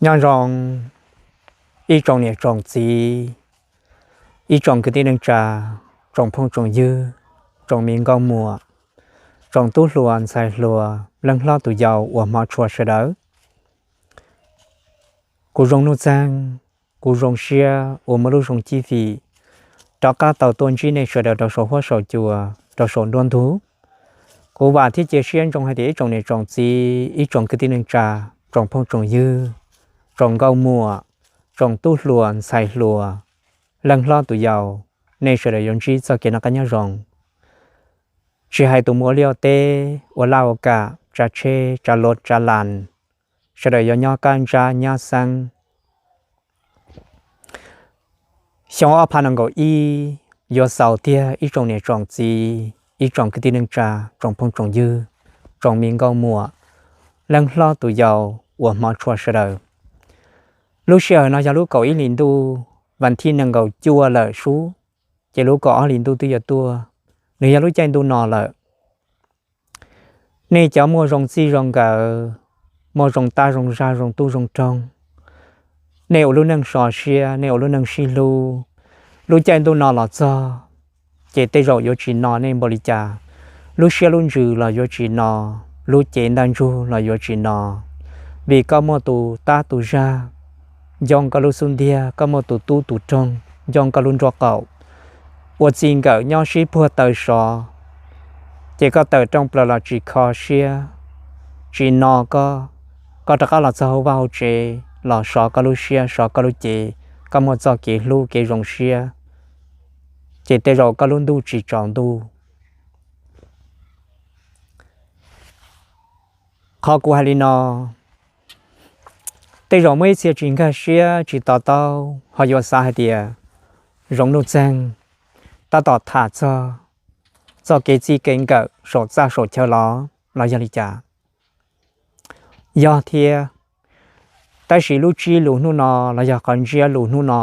Nyob zoo ib tsoom niam tsoom txiv, ib tsoom kwv tij neej tsa, tsoom phooj tsoom ywg, tsoom me nkauj muam, tsoom tub hluas ntxhais hluas, leej hlob tus yau uas hmov tshua sawv daws. Kuv Zoo Nuj Txeeg, kuv zoo siab uas muaj lub zoo cib fim rov qab tau tuaj ntsib nej sawv daws rau saum huab saum cua, rau saum nruab ntug. Kuv vam thiab cia siab ntsoov hais tias ib tsoom niam tsoom txiv, ib tsoom kwv tij neej tsa, tsoom phooj tsoom ywg, tsoom nkauj muam, tsoom tub hluas ntxhais hluas, leej hlob tus yau, nej sawv daws yuav ntsib txoj kev noj qab nyob zoo. Tsis hais tus mus ua liaj ua teb, ua laj ua kam, tsav tsheb, tsav lus tsav las, sawv daws yuav nyob kaj ntsab nyab xeeb. Xyoo ob phav nees nkaum ib yuav xaus tiag ib tsoom niam tsoom txiv, ib tsoom kwv tij neej tsa, tsoom phooj tsoom ywg, tsoom me nkauj muam, leej hlob tus yau uas hmov tshua sawv daws. Lub sij hawm no yog lub kaum ib hlis ntuj, vas thib nees nkaum cuaj lawm sub, ces lub kaum ob hlis ntuj twb yuav tuaj, nws yog lub caij ntuj no lawm. Nej cov muaj zoo txij zoo nkawm, muaj zoo tab zoo zag zoo tub zoo roog, nej ua lub neej so siab, nej ua lub neej sib hlub, lub caij ntuj no los txog, ces tej zaum yuav tsis no nej npaum li cas. Lub siab lub ntsws los yuav tsis no, lub cev ntaj ntsug los yuav tsis no, vim koj muaj tus tab tus zag ncoo koj lub xub ntiag, koj muaj tus tub tus roog ncoo koj lub nraub qaum, ua txij nkawm nyob sib puag taw sov, ces koj tawm rooj plaws los tsis kho siab, tsis no koj, koj rov qab los txog hauv vaj hauv tsev los sov koj lub siab sov koj lub cev, koj muaj txoj kev hlub kev zoo siab, ces tej zaum koj lub ntuj tsis tsaus ntuj. Qhov kuv hais li no, tej zaum muaj ib txhia tsis nkag siab tsis to taub ho yuav xav hais tias Zoo Nuj Txeeg tab tom tham txog txoj kev txij kev nkawm saum txaj saum chaw los, los yog li cas. Yog thiab, tab sis lub tsib lus hnub no los yog qhov ntsiab lus hnub no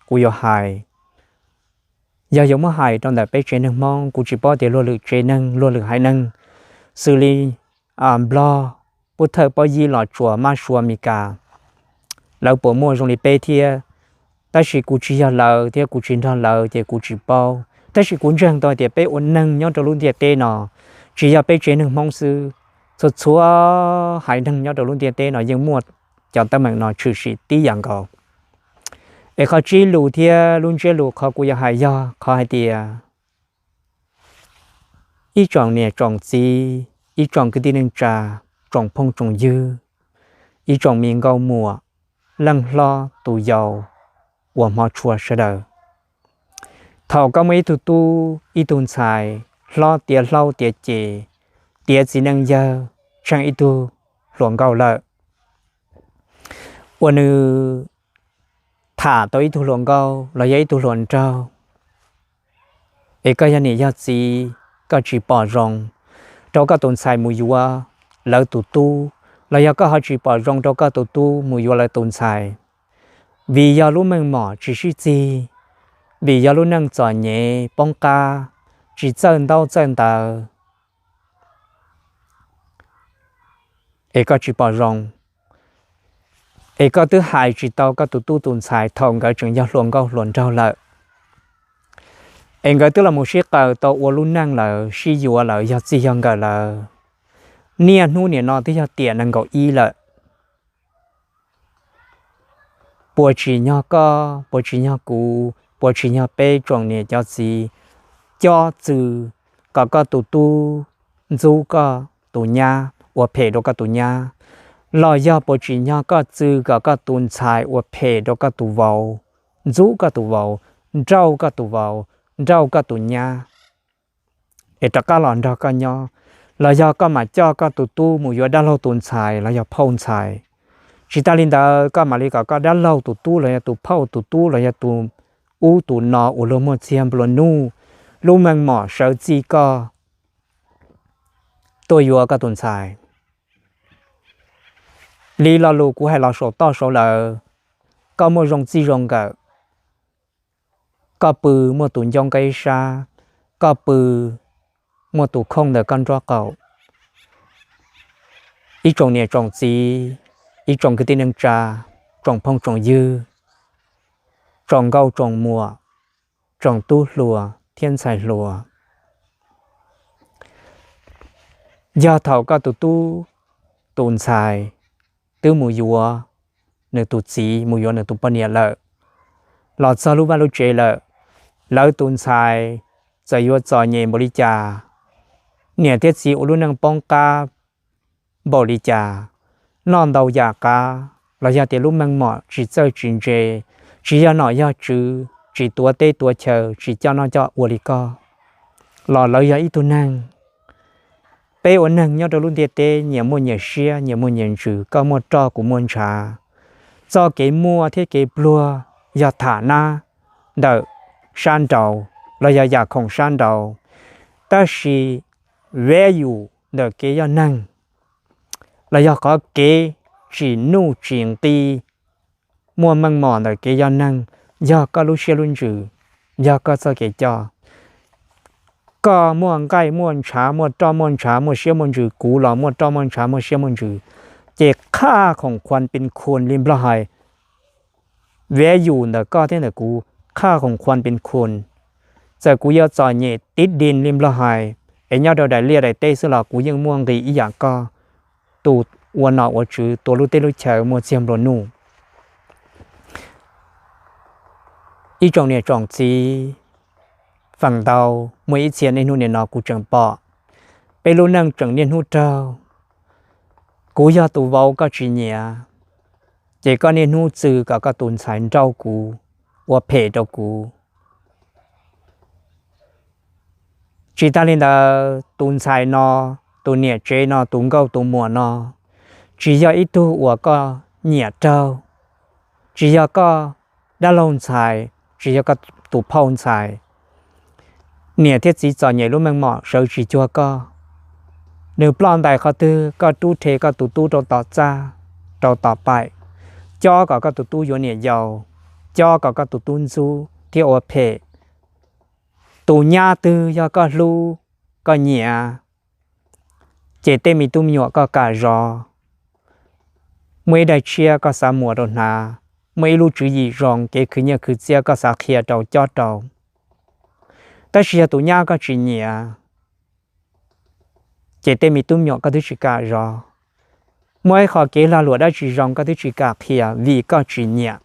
kuv yuav hais, yog yuav muab hais rau ntawm peb tsev neeg Hmoob, kuv tsis paub tias luag lwm tsev neeg luag lwm haiv neeg xws li Nplog, Pub Thawj Pob Yib, Los Tsuas, Mab Suav, Mes Kas, lawv puas muaj zoo li peb thiab. Tab sis kuv tsis yog lawv thiab kuv tsis nrog lawv ces kuv tsis paub. Tab sis kuv ntseeg tau hais tias peb ua neeg nyob rau lub ntiaj teb no, tsis yog peb tsev neeg Hmoob xwb, txhua txhua haiv neeg nyob rau lub ntiaj teb no yeej muaj cov teeb meem no tshwm sim tib yam nkaus. Es qhov tsib lus thiab lub ntsiab lus qhov kuv yuav hais yog qhov hais tias ib tsoom niam tsoom txiv, ib tsoom kwv tij neej tsa, tsoom phooj tsoom ywg, ib tsoom me nkauj muam, leej hlob tus yau uas hmov tshua sawv daws. Thaum koj muaj ib tug tub ib tug ntxhais hlob tiav hlob tiav ces, tiav txiv neej yawg tsheej ib tug hluas nkauj lawm, uas nws tham tau ib tug hluas nkauj los yog ib tug hluas nraug, es koj yog niam yog txiv, koj tsis pom zoo rau koj tus ntxhais mus yuav lawv tus tub, los yog koj ho tsis pom zoo rau koj tus tub mus yuav lawv tus ntxhais, vim yog lub meej mom tsis sib txig, vim yog lub neej txom nyem poob qab, tsis txawj ntaub txawj ntawv, es koj tsis pom zoo, es koj twb hais tsis tau koj tus tub tus ntxhais thaum nkawd tseem yog hluas nkauj hluas nraug lawm, es nkawd twb los mus sib qaws tau ua lub neej lawm, sib yuav lawm, yog txij yog nkawm lawm, niaj hnub nim no twb yog tiam nees nkaum ib lawm. Puas tsim nyog koj, puas tsim nyog kuv, puas tsim nyog peb tsoom niam cov txiv cob txw kom koj tus tub ntxub koj tus nyab, ua phem rau koj tus nyab? Los yog puas tsim nyog koj txw kom koj tus ntxhais ua phem rau koj tus vauv, ntxub koj tus vauv, nrauj koj tus vauv, nrauj koj tus nyab, es rov qab los nrog koj nyob? Los yog koj mam coj koj tus tub mus yuav dab laug tus ntxhais los yog phauj ntxhais? Tsis tas li ntawd, koj mam li kom koj dab laug tus tub los yog tus phauj tus tub los yog tus ub tus no uas luag muaj txiag nplua nuj, lub meej mom sawv txij koj tuaj yuav koj tus ntxhais. Li lo lus kuv hais los saum toj saud lawm, koj muaj zoo txij zoo nkawm, koj pw muaj tus ncoob koj ib sab, koj pw muaj tus khooj ntawm koj nraub qaum. Ib tsoom niam tsoom txiv, ib tsoom kwv tij neej tsa, tsoom phooj tsoom ywg, tsoom nkauj tsoom muam, tsoom tub hluas thiab ntxhais hluas. Yog thaum koj tus tub tus ntxhais twb mus yuav nws tus txiv, mus yuav nws tus poj niam lawm, los txog lub vaj lub tsev lawm, lawv tus ntxhais txawm yuav txom nyem npaum li cas, niam thiab txiv ua lub neej poob qab npaum li cas, noj ntau yam qab, los yog tias lub meej mom tsis txawj tsis ntse, tsis yog nom yog tswv, tsis tuav teb tuav chaw, tsis coj noj coj ua li koj, los lawv yog ib tug neeg. Peb ua neeg nyob rau lub ntiaj teb nyias muaj nyias siab, nyias muaj nyias ntsws, koj muaj roj kuv muaj ntshav. Txoj kev muaj thiab kev pluag yog tham nab ntawm sab nraud los yog yam khoom sab nraud, tab sis value ntawm kev yog neeg los yog qhov kev tsim nuj tsim nqi muaj meej mom ntawm kev yog neeg, yog koj lub siab lub ntsws, yog koj txoj kev coj. Koj muaj nqaij muaj ntshav, muaj roj muaj ntshav, muaj siab muaj ntsws, kuv los muaj roj muaj ntshav, muaj siab muaj ntsws, ces qhaj khoom khuam pes khum li Nplog hais, value ntawm koj thiab ntawm kuv, qhaj khoom khuam pes khum. Txawm kuv yuav txom nyem tib dis li Nplog hais, es nyob rau daim liaj daim teb xwb los kuv yeej muaj nqis ib yam koj tus ua nom ua tswv, tus ua lub teb lub chaw muaj txiag nplua nuj. Ib tsoom niam tsoom txiv, feem ntau muaj ib txhia niaj hnub nim no kuv tseem pom peb lub neej tseem niaj hnub raug. Kuv yog tus vauv koj tsis nyiam, ces koj niaj hnub txwv kom koj tus ntxhais nrauj kuv, ua phem rau kuv. Tsis tas li ntawd, tus ntxhais no, tus niam tsev no, tus nkauj tus muam no, tsis yog ib tug uas koj nyiam raug, tsis yog koj dab laug ntxhais, tsis yog koj tus phauj ntxhais. Niam thiab txiv txom nyem lub meej mom sawv tsis cuag koj. Nws ploj ntais qhov twg koj rub rhe koj tus tub rau tom txaj, rau tom paim, cob kom koj tus tub yuav niam yau, cob kom koj tus tub ntxub thiab ua phem. Tus nyab twg yog koj hlub, koj nyiam, ces tej me tub me nyuam koj kam zov. Muaj ib daim tshiab koj xav muas rau hnav, muaj ib lub tswv yim zoo kev khwv nyiaj khwv txiaj koj xav qhia rau cob rau. Tab sis yog tus nyab koj tsis nyiam, ces tej me tub me nyuam koj twb tsis kam zov. Muaj ib qho kev lag luam dab tsi zoo koj twb tsis kam qhia vim koj tsis nyiam.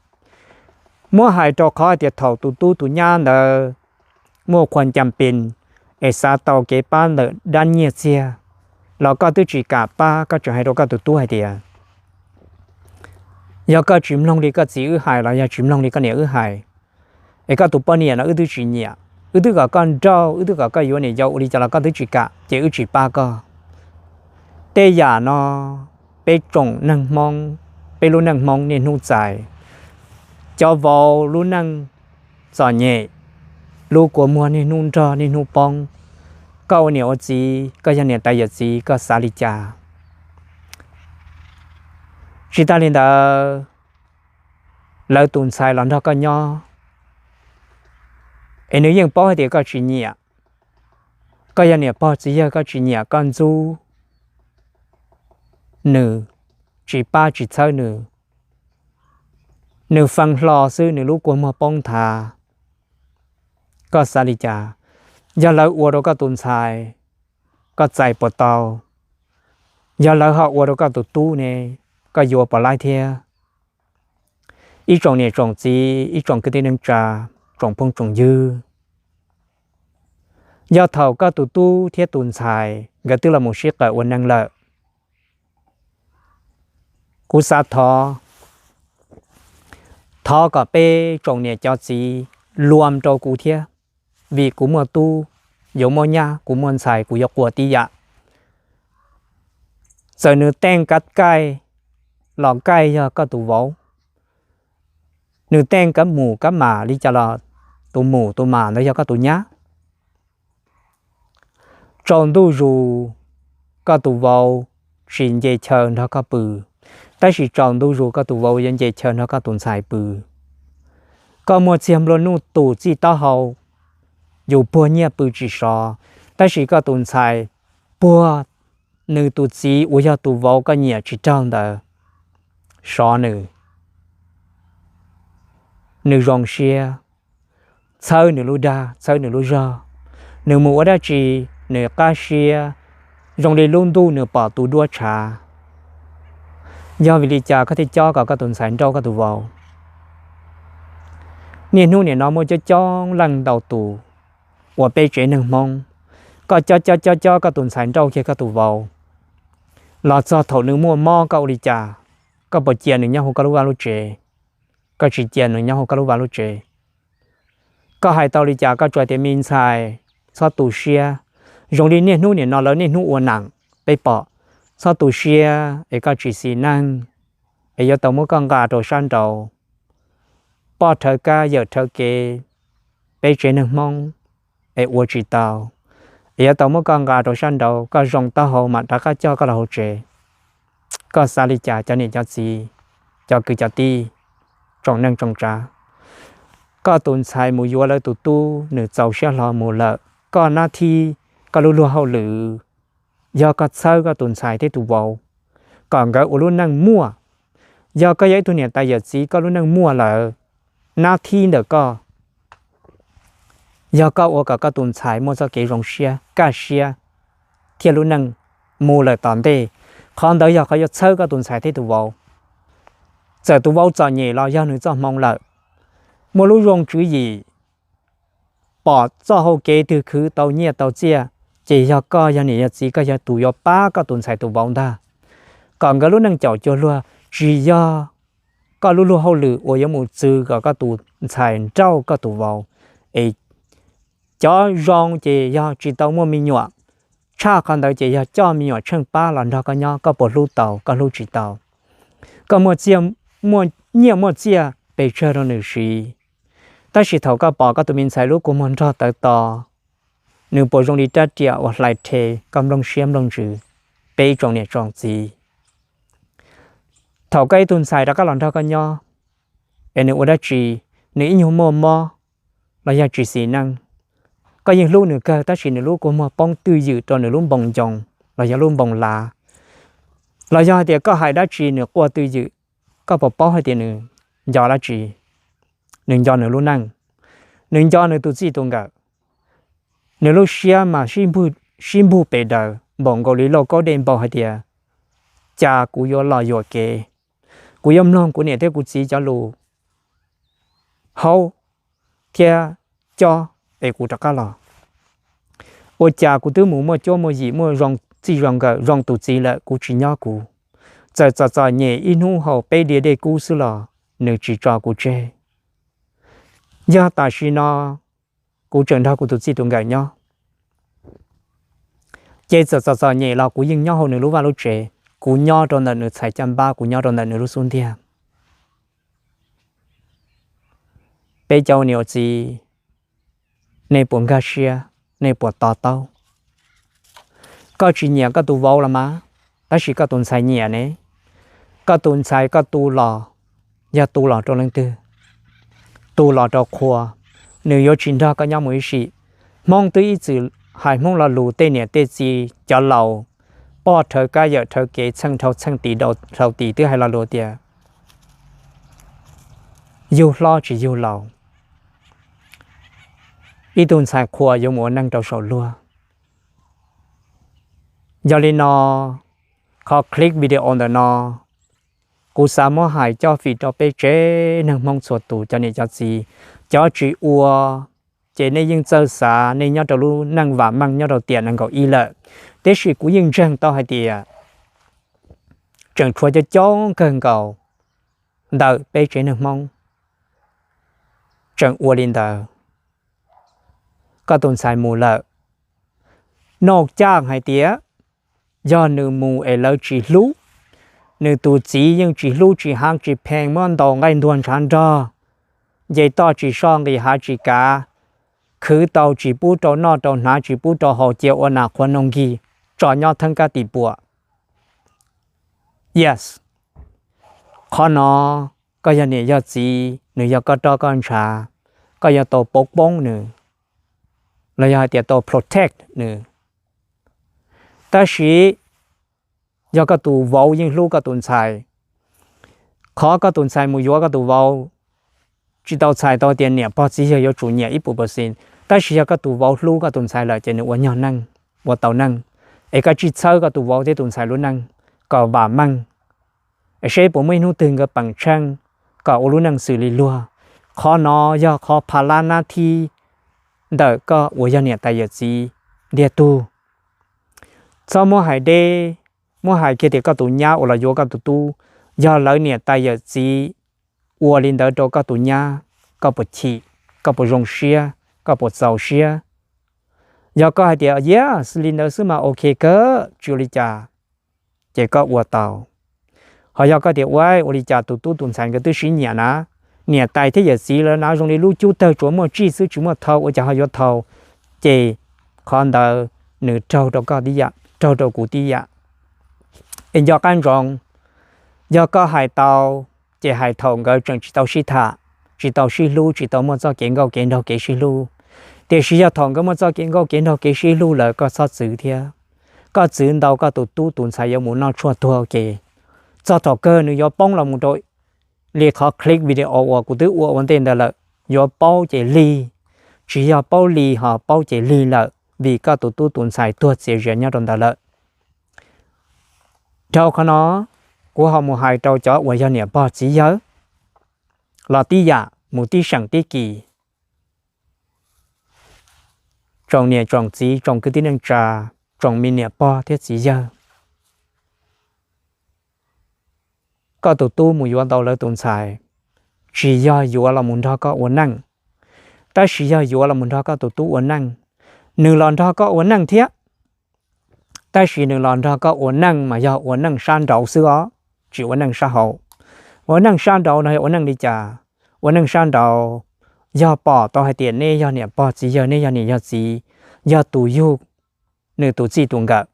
Muab hais rau qhov hais tias thaum tus tub tus nyab ntawd muaj qhuas cas pes es xav tau kev pab ntawm dab nyiaj txiag, los koj twb tsis kam pab, koj tseem hais rau koj tus tub hais tias, yog koj tsis mloog li koj txiv wb hais los yog tsis mloog li koj niam wb hais, es koj tus poj niam no wb twb tsis nyiam, wb twb kom koj nrauj, wb twb kom koj yuav niam yau ua li cas los koj twb tsis kam, ces wb tsis pab koj. Tej yam no peb tsoom neeg Hmoob, peb lub neej Hmoob niaj hnub txais. Cov vauv lub neej txom nyem, lub kua muag niaj hnub nrog niaj hnub poob. Koj ua niam ua txiv, koj yog niam tais yawm txiv, koj xav li cas? Tsis tas li ntawd, lawv tus ntxhais los nrog koj nyob, es nws yeej paub hais tias koj tsis nyiam. Koj yog niam pog txiv yawg koj tsis nyiam, koj ntxub nws, tsis pab tsis txhawb nws, nws fee hlo xwb nws lub kua muag poob nthav. Koj xav li cas? Yog lawv ua rau koj tus ntxhais, koj txais puas tau? Yog lawv ho ua rau koj tus tub ne, koj yuav puas laib thiab? Ib tsoom niam tsoom txiv, ib tsoom kwv tij neej tsa, tsoom phooj tsoom ywg, yog thaum koj tus tub thiab tus ntxhais nkawd twb los mus sib qawm ua neej lawm, kuv xav thov, thov kom peb tsoom niam cov txiv luam rau kuv thiab, vim kuv muaj tub, yuav muaj nyab, kuv muaj ntxhais, kuv yuav quas tib yam. Txawm nws teej kab kaij los kaij yog koj tus vauv, nws teej kab mus kab mam li cas los tus mus tus mam ntawd yog koj tus nyab. Tsaus ntuj zus koj tus vauv tsis nce chaw nrog koj pw, tab sis tsaus ntuj zus koj tus vauv yuav nce chaw nrog koj tus ntxhais pw. Koj muaj txiag nplua nuj tus txij taub hau, yus puag nyiaj pw tsis sov, tab sis koj tus ntxhais puag nws tus txiv uas yog tus vauv koj nyiam tsis raug ntawd sov nws. nws zoo siab, txhawb nws lub dag, txhawb nws lub zog, nws mus ua dab tsi nws qab siab, zoo li lub ntuj nws pom tus duab tshav. Yog vim li cas koj thiaj cob kom koj tus ntxhais nrauj koj tus vauv? Niaj hnub nim no muaj coob coob leej ntau tus uas peb tsev neeg Hmoob, koj cob cob cob cob koj tus ntxhais nrauj kiag koj tus vauv, los txog thaum nws muaj mob koj ua li cas? Koj puas cia nws nyob hauv koj lub vaj lub tsev? Koj tsis cia nws nyob hauv koj lub vaj lub tsev. Koj hais tau li cas koj tsuas tias me ntxhais, txhob tu siab, zoo li niaj hnub nim no lawv niaj hnub ua neej, peb pom, txhob tu siab es koj tsis xis neej, es yuav tau muab koj nqa rau sab nraud. Poj rhawv kab yawm rhawv kev, peb tsev neeg Hmoob es ua tsis tau, es yuav tau muab koj nqa rau sab nraud, koj zoo taub hau mam rov qab coj koj los hauv tsev. Koj xav li cas cov niam cov txiv, cov kwv cov tij, tsoom neej tsoom tsav? Koj tus ntxhais mus yuav lawv tus tub, nws txaus siab hlo mus lawm, koj nab thib, koj lub luag hauj lwm, yog koj txhawb koj tus ntxhais thiab tus vauv kom nkawd ua lub neej muaj. Yog koj yog ib tug niam tais yawm txiv, koj lub neej muaj lawm, nab thib ntawm koj yog koj ua kom koj tus ntxhais muaj txoj kev zoo siab, kaj siab, thiab lub neej mus lawm tom ntej. Qhov ntawd yog qhov yuav txhawb koj tus ntxhais thiab tus vauv. Txawm tus vauv txom nyem los yog nws txoj hmoo lawm, muaj lub zoo tswv yim, pom txoj hau kev twg khwv tau nyiaj tau txiaj, ces yog koj yog niam yog txiv koj yog tus yuav pab koj tus ntxhais tus vauv ntag, kom nkawd lub neej caum cuag luag. Tsis yog koj lub luag hauj lwm uas yuav mus txwv kom koj tus ntxhais nrauj koj tus vauv. Es cov zoo ces yog tsis tau muaj me nyuam, tshaj qhov ntawd ces yog coj me nyuam tsheej pab los nrog koj nyob, koj puas hlub tau, koj hlub tsis tau? Koj muaj nyiaj muaj txiaj pes tsawg rau nws siv, tab sis thaum koj pom koj tus me ntxhais lub kua muag nrog tawv to, nws puas zoo li rab riam uas hlais rhe koj nplooj siab nplooj ntsws? Peb ib tsoom niam tsoom txiv, thaum koj ib tug ntxhais rov qab los nrog koj nyob, es nws ua dab tsi, nws ib nyuag muaj mob los yog tsis xis neej, koj yeej hlub nws kawg tab sis nws lub kua muag poob twj ywm rau nws lub npoo ncoo los yog lub npoo lav, los yog hais tias koj hais dab tsi nws quaj twj ywm, koj puas paub hais tias nws nco dab tsi? Nws nco nws lub neej, nws nco nws tus txij tus nkawm. Nws lub siab mas sib npug pes daws npaum nkaus li lauj kaub dej npau hais tias, cas kuv yuav los yuam kev, kuv yuav mloog kuv niam thiab kuv txiv cov lus haub thiab cob es kuv rov qab los. Ua cas kuv twb mus muaj cuab muaj yim muaj zoo txij zoo nkawm zoo tus txiv lawm kuv tsis nyob kuv, txawm txom txom nyem ib hnub haus peb diav dej kub xwb los nws tsis tso kuv tseg. Yog tam sim no kuv tseem nrog kuv tus txij tus nkawm nyob, ces txawm txom txom nyem los kuv yeej nyob hauv nws lub vaj lub tsev, kuv nyob rau ntawm nws txhais caj npab, kuv nyob rau ntawm nws lub xub ntiag. Peb cov ua niam ua txiv, nej puas nkag siab, nej puas to taub? Koj tsis nyiam koj tus vauv los mas, tab sis koj tus ntxhais nyiam ne. Koj tus ntxhais koj tu los, yog tu los rau leej twg? Tu los rau qhua, nws yuav tsis nrog koj nyob mus ib sim. Hmoob twb ib txwm hais Hmoob lo lus tej niam tej txiv cov laus, poj rhawv kab yawm rhawv kev txheej dhau txheej tim rau hlau tim twb hais lo lus tias yug hlob tsis yug laus. Ib tug ntxhais qhua yuav mus ua neej rau saum luag. Yog li no, qhov clip video ntawm no kuv xav muab hais coj fim rau peb tsev neeg Hmoob txhua tus cov niam cov txiv, cov tsis ua ces nej yeej txawj xav, nej nyob rau lub neej vam meej nyob rau tiam nees nkaum ib lawm. Tiam sis kuv yeej ntseeg tau hais tias tseem tshuav coob coob kawg nkaus ntawm peb tsev neeg Hmoob tseem ua li ntawd. Koj tus ntxhais mus lawm, noj caj hais tias yog nws mus es lawv tsis hlub, nws tus txiv yeej tsis hlub tsis hab tsis pheej, muab ntaus nqaij ntuag ntshav nrog, nce toj tsis soj nqis hav tsis kav, khwv tau tsis pub rau noj rau hnav tsis pub rau haus cia ua nas qhuav noog nkig tso nyob theeb kab tim puam. Yes, qhov no koj yog niam yog txiv, nws yog koj roj koj ntshav, koj yuav tau pov poob nws los yog hais tias tau protect nws. Tab sis yog koj tus vauv yeej hlub koj tus ntxhais, qhov koj tus ntxhais mus yuav koj tus vauv, tsis tau txhais tau tias niam pog txiv yawg yuav tsum nyiam ib puas percent, tab sis yog koj tus vauv hlub koj tus ntxhais lawm ces nws ua nyog neej, ua tau neej. Es koj tsij txhawb koj tus vauv thiab tus ntxhais lub neej kom vam meej, es seb puas muaj ib hnub twg nkawd peem tsheej kom ua lub neej xws li luag. Qhov no yog qhov pha lab nab thib ntawm koj uas yog niam tais yawm txiv ntiag tug. Txhob muab hais deb, muab hais kiag tias koj tus nyab uas los yuav koj tus tub, yog lawv niam tais yawm txiv ua li ntawd rau koj tus nyab, koj puas chim, koj puas zoo siab, koj puas txaus siab? Yog koj hais tias yes, li ntawd xwb mas ok kawg, tsis ua li cas, ces koj ua tau. Ho yog koj tias ua, ua li cas tus tub tus ntxhais nkawd twb sib nyiam na, niam tais thiab yawm txiv lawv na zoo li lub cub tawg tsuas muaj tsij xwb tsis muaj thau, ua cas ho yuav thau, ces qhov ntawd nws raug rau koj tib yam, raug rau kuv tib yam. Es nco qab ntsoov, yog koj hais tau, ces hais thaum nkawd tseem tsis tau sib tham, tsis tau sib hlub, tsis tau muaj txoj kev nkauj kev nraug kev sib hlub. Tiam sis yog thaum nkawd muaj txoj kev nkauj kev nraug kev sib hlub lawm koj txhob txwv thiab. Koj txwv ntau koj tus tub tus ntxhais yuav mus noj tshuaj tuag ua ke. Txog thaum kawg nws yuav poob los mus rau li qhov click video uas kuv twb ua ua ntej ntawd lawm, yuav paub ces lig, tsis yog paub li ho paub ces lig lawm vim koj tus tub tus ntxhais tuag txias zias nyob rau ntawd lawm. Dhau qhov no, kuv ho mus hais rau cov uas yog niam pog txiv yawg los tib yam mus tib seem tib kis. Tsoom niam tsoom txiv tsoom kwv tij neej tsa, tsoom me niam pog thiab txiv yawg, koj tus tub mus yuav tau lawv tus ntxhais, tsis yog yuav los mus nrog koj ua neej, tab sis yog yuav los mus nrog koj tus tub ua neej. Nws los nrog koj ua neej thiab, tab sis nws los nrog koj ua neej mas yog ua neej sab nraud xwb os, tsis ua neej sab hauv. Ua neej sab nraud no yog ua neej li cas? Ua neej sab nraud yog pom tau hais tias neb yog niam pog txiv yawg, neb yog niam yog txiv, yog tus yug nws tus txij tus nkawm.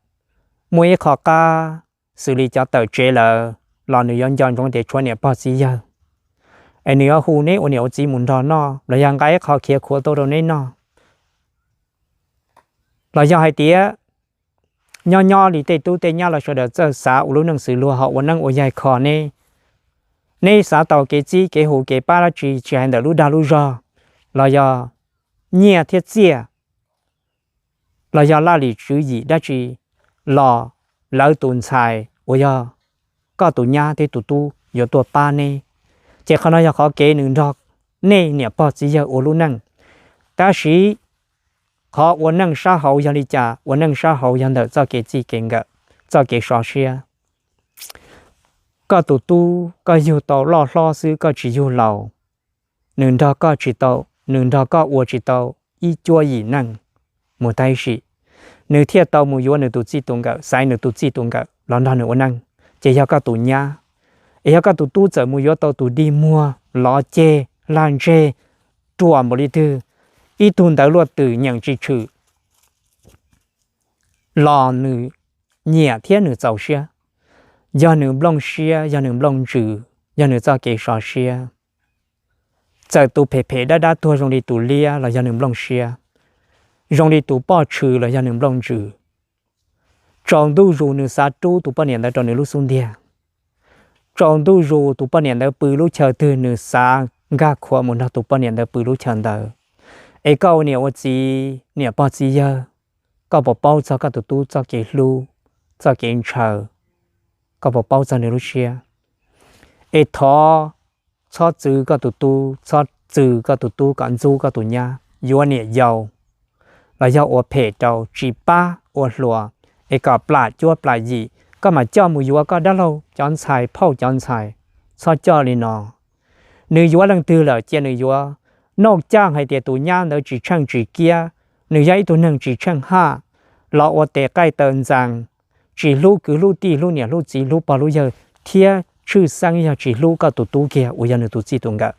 Muaj ib qho qab xws li cov tawm tsev lawm los nws yuav nco ntsoov tias tshuav niam pog txiv yawg, es nws yuav hu neb ua niam ua txiv mus nrog noj los yog nqa ib qho khiav khuav tuaj rau neb noj. Los yog hais tias nyob nyob li tej tub tej nyab los sawv daws txawj xav ua lub neej xws luag ho ua neej ua yaig kho neb. Neb xav tau kev txib kev hu kev pab dab tsi tsis hais ntawm lub dag lub zog, los yog nyiaj thiab txiaj, los yog laj lim tswv yim dab tsi, los lawv tus ntxhais uas yog koj tus nyab thiab tus tub yuav tuaj pab neb. Ces qhov no yog qhov kev nws nrog nej niam pog txiv yawg ua lub neej. Tab sis qhov ua neej sab hauv yog li cas? Ua neej sab hauv yog ntawm txoj kev txij kev nkawm, txoj kev sov siab. Koj tus tub koj yug tau loj hlob xwb koj tsis yug laus, nws nrog koj tsis tau, nws nrog koj ua tsis tau ib cuab yim neej mus tag ib sim, nws thiaj tau mus yuav nws tus txij tus nkawm, xaiv nws tus txij tus nkawm los nrog nws ua neej, ces yog koj tus nyab. Es yog koj tus tub txawm mus yuav tau tus dig muag lov ceg lag ntseg ruam npaum li twg, ib tug ntawd luaj twm nyeem tsis tshwm los nws nyiam thiab nws txaus siab. Yog nws nplooj siab, yog nws nplooj ntsws, yog nws txoj kev sov siab. Txawm tus phem phem dab dab tuag zoo li tus liab los yog nws nplooj siab, zoo li tus poj tshwm los yog nws nplooj ntsws. Tsaus ntuj zus nws xav rub tus poj niam ntawd rau nws lub xub ntiag. Tsaus ntuj zus tus poj niam ntawd pw lub chaw twg nws xav nkag khuav mus nrog tus poj niam ntawd pw lub chaw ntawd. Es koj ua niam ua txiv, niam pog txiv yawg, koj puas paub txog koj tus tub txoj kev hlub, txoj kev ntshaw? Koj puas paub txog nws lub siab? Es thov txhob txwv koj tus tub, txhob txwv koj tus tub kom ntxub koj tus nyab, yuav niam yau los yog ua phem rau, tsis pab ua hluas, es kom plam cuab plam yim, koj mam coj mus yuav koj dab laug cov ntxhais phauj cov ntxhais. Txhob coj li no. Nws yuav leej twg lawm cia nws yuav. Noj caj hais tias tus nyab ntawd tsis tsheej tsis kiab, nws yog ib tug neeg tsis tsheej haj, los ua tes qaij taw ntxees, tsis hlub kwv hlub tij, hlub niam hlub txiv, hlub pog hlub yawg, thiab tshwj xeeb yog tsis hlub koj tus tub kiag uas yog nws tus txij tus nkawm.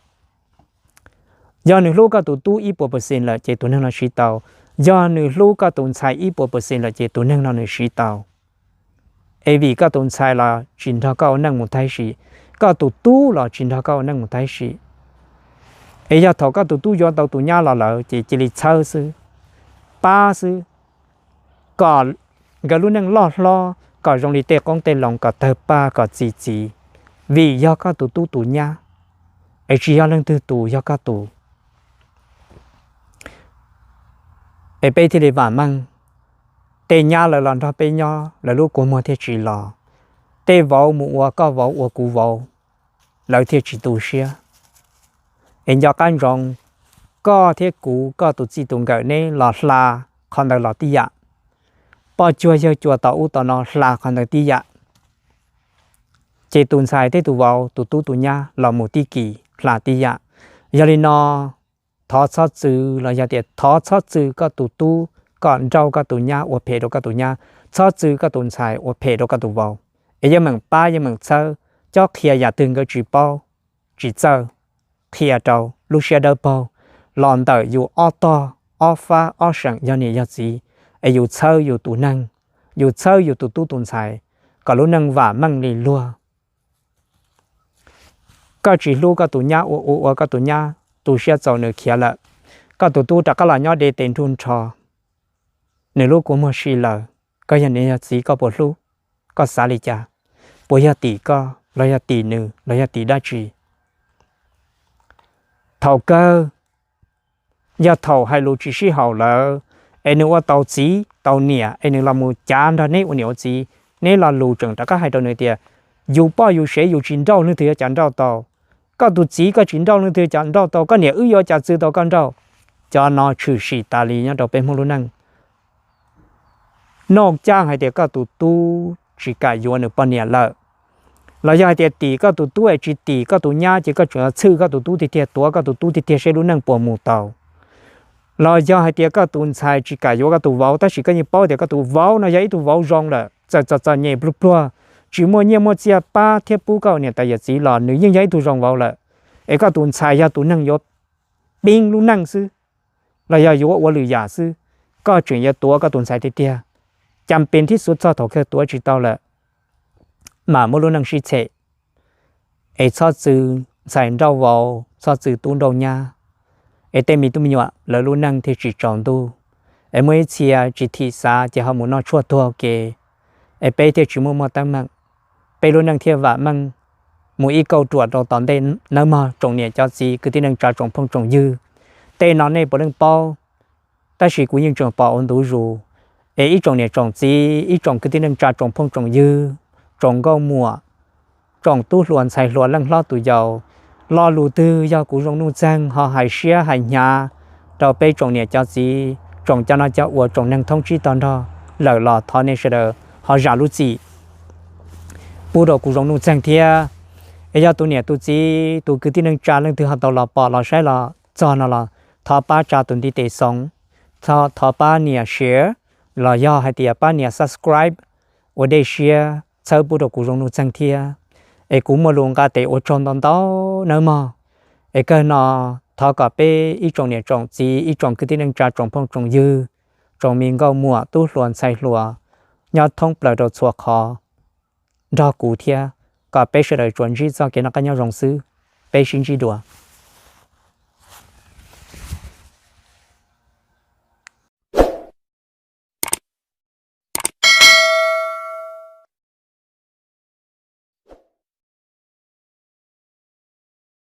Yog nws hlub koj tus tub ib puas percent lawm ces tus neeg no siv tau. Yog nws hlub koj tus ntxhais ib puas percent lawm ces tus neeg no nws siv tau. Es vim koj tus ntxhais los tsis nrog koj ua neej mus tag sim, koj tus tub los tsis nrog koj ua neej mus tag sim. Es yog thaum koj tus tub yuav tau tus nyab los lawm ces cia li txhawb xwb, pab xwb, kom nkawd lub neej loj hlob, kom zoo li tej qoob tej loo, kom tawg paj kom txi txiv, vim yog koj tus tub tus nyab. es tsis yog leej twg tus, yog koj tus. Es peb thiaj li vam meej, tej nyab lawv los nrog peb nyob, lawv lub kua muag thiaj tsis los. Tej vauv mus ua koj vauv ua kuv vauv, lawv thiaj tsis tu siab. Es nco qab ntsoov, koj thiab kuv, koj tus txij tus nkawm neb los hla qhov ntawd los tib yam. Poj cuag yawg cuas tom ub tom no hla qhov ntawd tib yam. Ces tus ntxhais thiab tus vauv, tus tub tus nyab los mus tib kis hla tib yam. Yog li no, thov txhob txw, los yog tias thov txhob txw koj tus tub kom nrauj koj tus nyab ua phem rau koj tus nyab, txhob txw koj tus ntxhais ua phem rau koj tus vauv. Es yeej meem pab yeej meem txhawb, cob qhia yam twg nkawd tsis paub tsis txawj, qhia rau lub siab dawb paug los ntawm yus ob tog ob fab ob seem yog niam yog txiv, es yus txhawb yus tus neeg, yus txhawb yus tus tub tus ntxhais kom lub neej vam meej li luag. Koj tsis hlub koj tus nyab ua ua ua koj tus nyab tu siab txaus nws khiav lawm, koj tus tub rov qab los nyob de tes nrug nrho, nws lub kua muag si lawm, koj yog niam yog txiv koj puas hlub? Koj xav li cas? Puas yog tim koj los yog tim nws los yog tim dab tsi? Thaum kawg yog thaum hais lus tsis sib haum lawm, es nws ua tau txiv tau niam es nws los mus cav nrog neb ua niam ua txiv, neb lo lus tseem rov qab hais rau nws tias, yus poj yus sev yus tsis nrauj leej twg yuav cas nrauj tau. Koj tus txiv koj tsis nrauj leej twg yuav cas nrauj tau, koj niam wb yuav cas txwv tau koj nrauj. Cov no tshwm sim tas li nyob rau peb Hmoob lub neej. Noj caj hais tias koj tus tub tsis kam yuav nws poj niam lawm, los yog hais tias tim koj tus tub es tsis tim koj tus nyab ces koj tseem yuav txhwj koj tus tub tiag tiag, tuav koj tus tub tiag tiag seb lub neej puas mus tau. Los yog hais tias koj tus ntxhais tsis kam yuav koj tus vauv tab sis koj yeej paub tias koj tus vauv no yog ib tug vauv zoo lawm, txawm txom txom nyem pluag pluag, tsis muaj nyiaj muaj txiaj pab thiab pub koj niam tais yawm txiv los nws yeej yog ib tug zoo vauv lawm, es koj tus ntxhais yog tus neeg yuav pib lub neej xwb, los yog yuav ua lwm yam xwb, koj tseem yuav tuav koj tus ntxhais tiag tiag. Cas pes thiab xuav txog thaum kawg tuav tsis tau lawm, mam muab lub neej sib txhem. Es txhob txw ntxhais nrauj vauv, txhob txw tub nrauj nyab, es tej me tub me nyuam lawv lub neej thiaj tsis tsaus ntuj. Es muaj ib txhia tsis thim xav ces ho mus noj tshuaj tuag ua ke, es peb thiaj tsis muaj muaj teeb meem, peb lub neej thiaj vam meej mus ib kauj ruam rau tom ntej nawb mog tsoom niam cov txiv kwv tij neej tsa tsoom phooj tsoom ywg. Tej no nej puav leej paub, tab sis kuv yeej tseem pom ua ntu zus. Es ib tsoom niam tsoom txiv, ib tsoom kwv tij neej tsa tsoom phooj tsoom ywg, tsoom nkauj muam, tsoom tub hluas ntxhais hluas leej hlob tus yau, lo lus twg yog kuv Zoo Nuj Txeeg ho hais siab hais hnyav rau peb tsoom niam cov txiv, tsoom cov no cov uas tsoom neeg thoob tsib tog nrog lawm los thov nej sawv daws ho zam lub txim pub rau kuv Zoo Nuj Txeeg thiab. Es yog tus niam tus txiv tus kwv tij neej tsa leej twg ho tau los pom los saib los txog no los thov pab tsa tus ntiv tes xoov, thov pab nias share, los yog hais tias pab nias subscribe ua dej siab txhawb pub rau kuv Zoo Nuj Txeeg thiab. Es kuv muaj lus nqa tes ua tsaug ntau ntau nawb mog. Es kawg no, thov kom peb ib tsoom niam tsoom txiv, ib tsoom kwv tij neej tsa tsoom phooj tsoom ywg, tsoom me nkauj muam tub hluas ntxhais hluas nyob thoob plaws rau txhua qhov nrog kuv thiab, kom peb sawv daws tsuas ntsib txoj kev noj qab nyob zoo xwb. Peb sib ntsib dua.